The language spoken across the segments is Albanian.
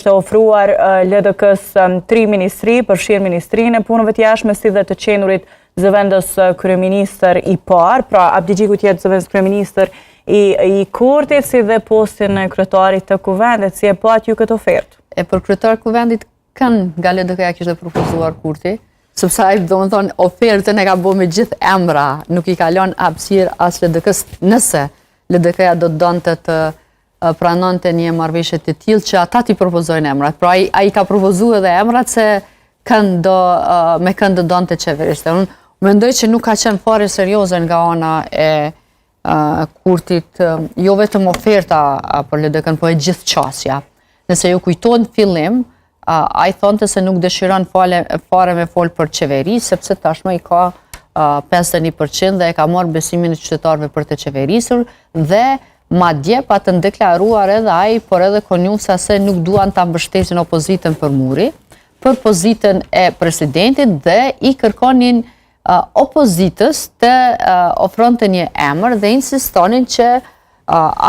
Kishte ofruar LDK-së tri ministri, përfshirë Ministrinë e Punëve të Jashtme si dhe të qenurit zëvendës kryeministër i parë, pra Abdixhiku të jetë zëvendës kryeministër i, i Kurtit si dhe postin e kryetarit të Kuvendit, si e patë ju këtë ofertë? E për kryetar Kuvendit kënd nga LDK-ja kishte propozuar Kurti, sepse ai domethënë ofertën e ka bo me gjithë emra, nuk i ka lënë hapësirë as LDK-së, nëse LDK-ja do të donte të pranonte një marrëveshje të tillë që ata t'i propozojnë emrat. Pra ai ai ka propozu edhe emrat se kënd do me kënd do donte qeveriste. Unë mendoj që nuk ka qenë fare serioze nga ana e Kurtit, jo vetëm oferta për LDK-në, po e gjithë qasja. Nëse ju kujtohet në fillim, ai thonte se nuk dëshiron fale, fare me fol për qeveri, sepse tashmë i ka 51% dhe e ka marrë besimin e qytetarëve për të qeverisur dhe madje patën deklaruar edhe ai, por edhe Konjufca se nuk duan ta mbështesin opozitën për muri, për pozitën e presidentit dhe i kërkonin opozitës të ofronte një emër dhe insistonin që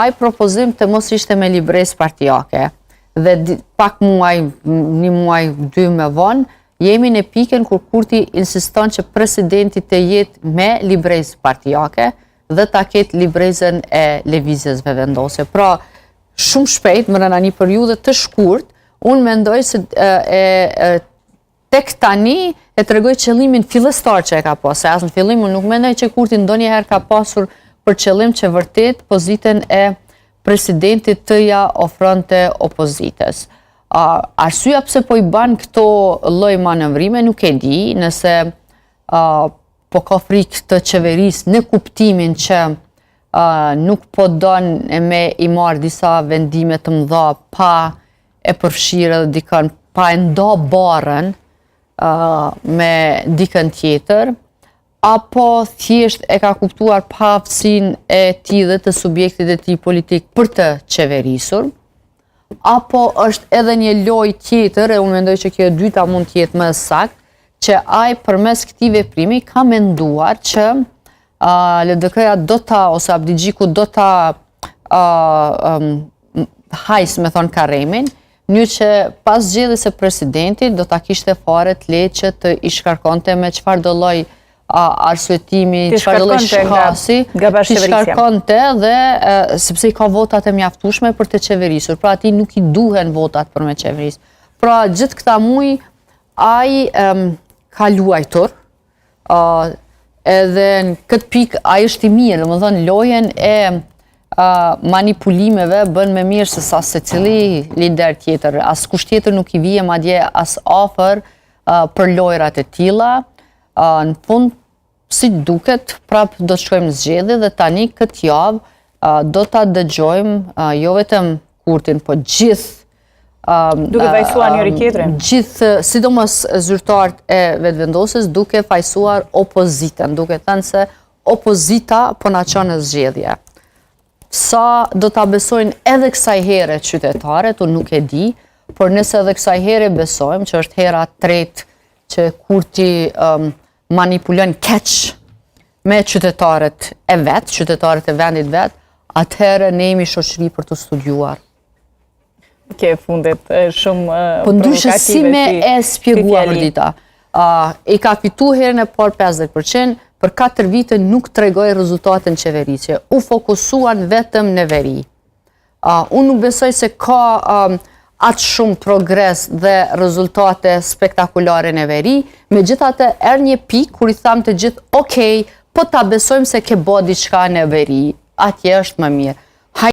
ai propozim të mos ishte me librezë partiake. Dhe pak muaj, një muaj, dy më vonë, jemi në pikën kur Kurti insiston që presidenti të jetë me librezë partiake dhe ta ketë librezën e Lëvizjes Vetëvendosje. Pra, shumë shpejt, mrena një periudhe të shkurt, unë mendoj se e, e, tek tani e tregoi qëllimin fillestar që e ka pas, se as në fillim unë nuk mendoj që Kurti ndonjëherë ka pasur për qëllim që vërtet pozitën e presidentit të ja ofronte opozitës. Uh, arsyeja pse po i ban këto lloj manovrime nuk e di, nëse uh, po ka frikë të qeverisë në kuptimin që uh, nuk po don me i marrë disa vendime të mëdha pa e përfshirë edhe dikën, pa e nda barrën uh, me dikën tjetër, apo thjesht e ka kuptuar paaftësinë e tij dhe të subjektit e tij politik për të qeverisur, apo është edhe një lojë tjetër, e unë mendoj që kjo e dyta mund të jetë më e saktë, që ai përmes këtij veprimi ka menduar që uh, LDK-ja do ta, ose Abdixhiku do ta uh, um, hajë, si me thonë, karremin, në që pas zgjedhjes së presidentit do ta kishte fare të lehtë që të i shkarkonte me çfarëdo lloj arsyetimi, çfarëdo lloj shkasi, t'i shkarkonte dhe sepse i ka votat e mjaftueshme për të qeverisur. Pra atij nuk i duhen votat për me qeveris. Pra gjithë këta muj ai ka luajtur, edhe në këtë pikë ai është i mirë, domethënë lojën e manipulimeve bën më mirë se sa secili lider tjetër, askush tjetër nuk i vije madje as afër për lojrat e tilla, Në fund, si duket, prap do të shkojmë në zgjedhje dhe tani këtë javë do ta dëgjojmë jo vetëm Kurtin, po gjithë duke fajësuar njëri tjetrin. Gjithë, sidomos zyrtarët e Vetëvendosjes, duke fajësuar opozitën, duke thënë se opozita po na çon në zgjedhje. Sa do ta besojnë edhe kësaj here qytetarët, unë nuk e di, por nëse edhe kësaj here besojmë që është hera e tretë që Kurti um, manipulon keq me qytetarët e vet, qytetarët e vendit vet, atëherë ne jemi shoqëri për t'u studiuar. Kjo e fundit, shumë Po ndryshe si me e spjegua Vërdita. I ka fitu herën e parë 50%, për 4 vite nuk tregoi rezultate në qeverisje. U fokusuan vetëm në veri. Unë nuk besoj se ka aq shumë progres dhe rezultate spektakulare në veri, megjithatë erdh një pikë kur i thamë të gjithë, okej, po ta besojmë se ke bo diçka në veri, atje është më mirë.